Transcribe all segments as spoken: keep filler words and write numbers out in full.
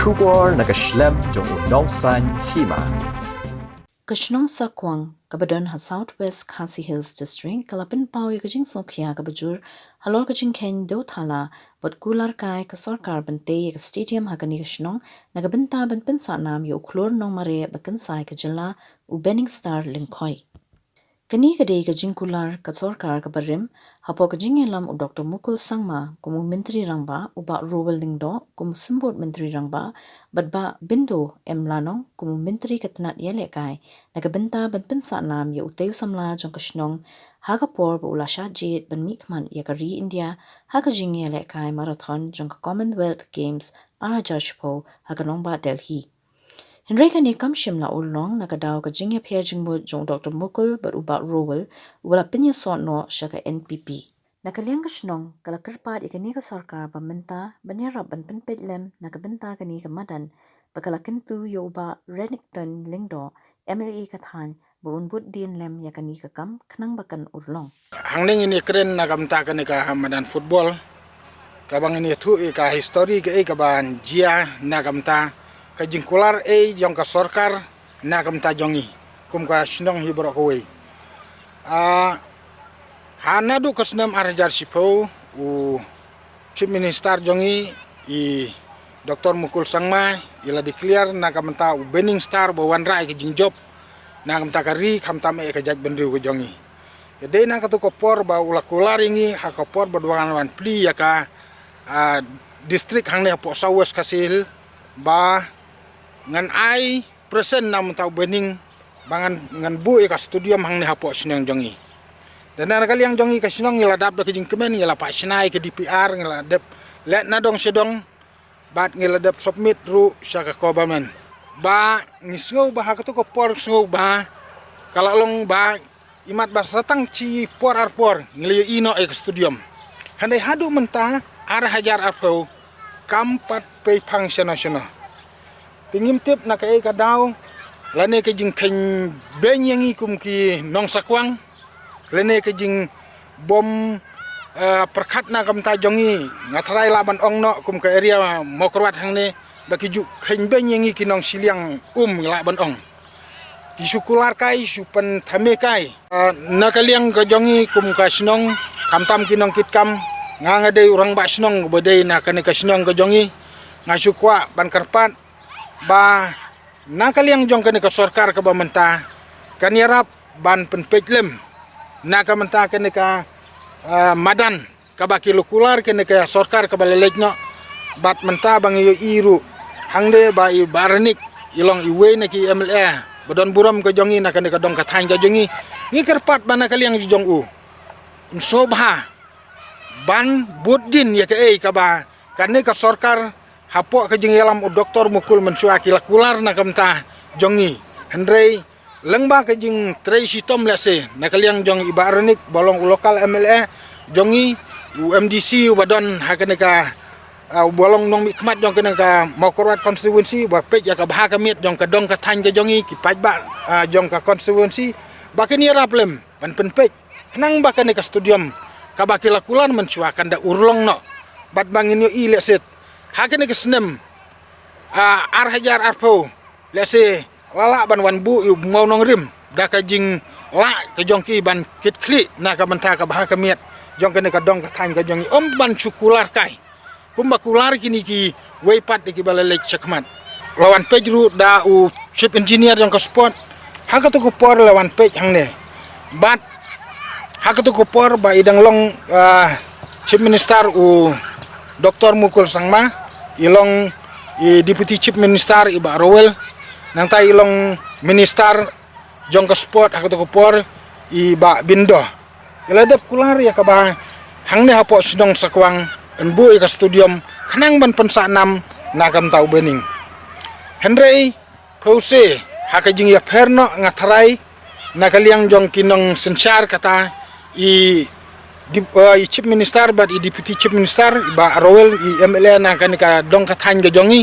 Khubor na ka shlem jong u nongsan hima. Ka shnong Sakwang, kaba don ha South West Khasi Hills District, ka la pynpaw ïa ka jingsngewkhia kaba jur halor ka jingkheiñ dewthala bad kular kai ka sorkar ban tei ïa ka stadium ha kane ka shnong, na ka bynta ban pynsah nam ïa u khlur nongmareh ba kynsai ka jylla, u Benning Star Lyngkhoi. Kane ka dei ka jingkular ka sorkar kaba rim hapoh ka jingïalam u Doktor Mukul Sangma kum u Myntri Rangbah, u Bah Rowell Lyngdoh kum u Symbud Myntri Rangbah, bad Bah Bindo M Lanong kum u Myntri ka tnat ïalehkai, na ka bynta ban pynsah nam ïa u tei u samla jong ka shnong, ha ka por ba u la shah jied ban mihkhmat ïa ka ri India ha ka jingïalehkai marathon jong ka Commonwealth Games ar hajar shiphew ha ka nongbah Delhi. Hynrei kane kam shym la urlong na ka daw ka jingïapher jingmut jong u Doktor Mukul bad u Bah Rowell, uba la pynïasoh noh sha ka N P P. Na ka liang ka shnong, ka la kyrpad ïa kane ka sorkar ba mynta ban ïarap ban pynpeit lem na ka bynta kane ka madan, ba ka la kyntu ïa u Bah Renikton Lyngdoh, M L A ka thaiñ, ba un bud dien lem ïa kane ka kam khnang ba kan urlong. Hangne ngin ïakren na ka bynta kane ka madan football, kaba ngin ïathuh ïa ka history kaei kaban jia na ka bynta ka jingkular ei jong ka sorkar na ka bynta jong ngi kum ka shnong hi baroh kawei. Ah, ha naduh ka snem ar hajar shiphew, u Chief Minister jong ngi, i Doktor Mukul Sangma, i la declare na ka bynta u Benning Star ba wanrah ïa ka jingjop na ka bynta ka ri, khamtam eh ka jaitbynriew ka jong ngi. Ka dei na katu ka por ba u la kular ïa ngi ha ka por ba u wan wan plie ïa ka, ah, district hangne hapoh South West Khasi Hills, ba ngan ai percent na ka bynta u Benning, ba ngan, ngan buh ïa ka stadium hangne hapoh shnong jong ngi. Te na ka liang jong ngi ka shnong ngi la dap da ka jingkmen, ngi la pah shna ïa ka D P R, ngi la dep leit na dong sha dong, bad ngi la dep submit ruh sha ka government. Ba ngi sngew ba ha katu ka por sngew ba ka la long ba imat ba sa tang shi por ar por ngi la ïohi noh ïa ka stadium. Hynrei haduh mynta ar hajar arphew kam pat pei phang shano shano. Te ngim tip na kaei ka daw, lane ka jingkheiñ beiñ ïa ngi kum ki nong Sakwang, lane ka jingbym, eh, pyrkhat na ka bynta jong ngi, nga tharai lah ban ong noh kum ka area Mawkyrwat hangne, ba ki ju kheiñ beiñ ïa ngi ki nong shiliang um, lah ban ong. Ki shu kular kai, shu pynthame kai. Ah, na ka liang ka jong ngi kum ka shnong, khamtam ki nongkitkam, nga nga dei u rangbah shnong ba dei na kane ka shnong ka jong ngi, nga shu kwah ban kyrpad ba na ka liang jong kane ka sorkar kaba mynta, kan ïarap ban pynpeit lem na ka bynta kane ka, ah, madan kaba ki la kular kane ka sorkar kaba la leit noh. Bad mynta ba ngi ïohi ruh hangne ba i Bah Renik i long iwei na ki M L A ba don burom ka jong ngi na kane ka dong ka thaiñ ka jong ngi. Ngi kyrpad ba na ka liang jong u, un sngewbha ban bud dien ïa kaei kaba kane ka sorkar hapoh ka jingïalam u Doktor Mukul mynshuwa ki la kular na ka bynta jong ngi. Hynrei lyngba ka jingtrei shitom lehse na ka liang jong i Bah Renik ba long u local M L A jong ngi, u M D C uba don ha kane ka, ah, uba long nongmihkhmat jong kane ka Mawkyrwat constituency, ba peit ïa ka bha ka miat jong ka dong ka thaiñ ka jong ngi, ki paidbah, ah, jong ka constituency, ba kin ïarap lem ban pynpeit khnang ba kane ka stadium kaba ki la kular mynshuwa kan da urlong noh. Bad ba ngin ïohi lehse ha kane ka snem, ah, ar hajar arphew, lehse la lah ban wan buh ïa u bynñiaw nongrim da ka jinglah ka jong ki ban kit khlieh na ka bynta ka bha ka miat jong kane ka dong ka thaiñ ka jong ngi, ym ban shu kular kai kumba kular kine kiwei pat de kiba la leit shakhmat. La wan peit ruh da u chief engineer jong ka sport, ha katu ka por la wan peit hangne. Bad ha katu ka por ba i dang long, ah, chief minister u Doktor Mukul Sangma, i long i deputy chief minister i Bah Rowell, nangta i long minister jong ka sport ha katu ka por i Bah Bindo. I la dep kular ïa kaba hangne hapoh shnong Sakwang yn buh ïa ka stadium khnang ban pynsah nam na ka bynta u Benning. Hynrei phew se ha ka jingïapher noh nga tharai na ka liang jong ki nongsynshar kata i dep-, eh, i chief minister bad i deputy chief minister i Bah Rowell, i M L A na kane ka dong ka thaiñ ka jong ngi.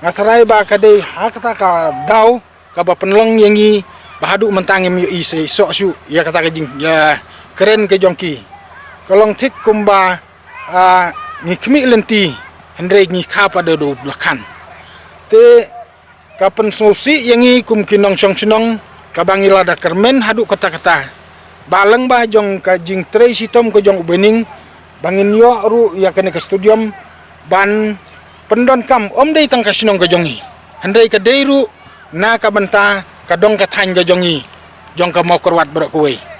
Nga tharai ba ka dei ha kata ka daw kaba pynlong ïa ngi ba haduh mynta ngim ïohi shuh shuh ïa kata ka jing, ïa kren ka jong ki. Ka long thik kumba, ah, ngi khmih lynti hynrei ngi kha pat da u Blakhan. Te ka pynsngewsih ïa ngi kum ki nongshong shnong kaba ngi la da kyrmen haduh katta katta ba lyngba jong ka jingtrei shitom ka jong u Baining ba ngin ïoh ruh ïa kane ka stadium ban pyndonkam ym dei tang ka shnong ka jong ngi, hynrei ka dei ruh na ka bynta ka dong ka thaiñ ka jong ngi, jong ka Mawkyrwat baroh kawei.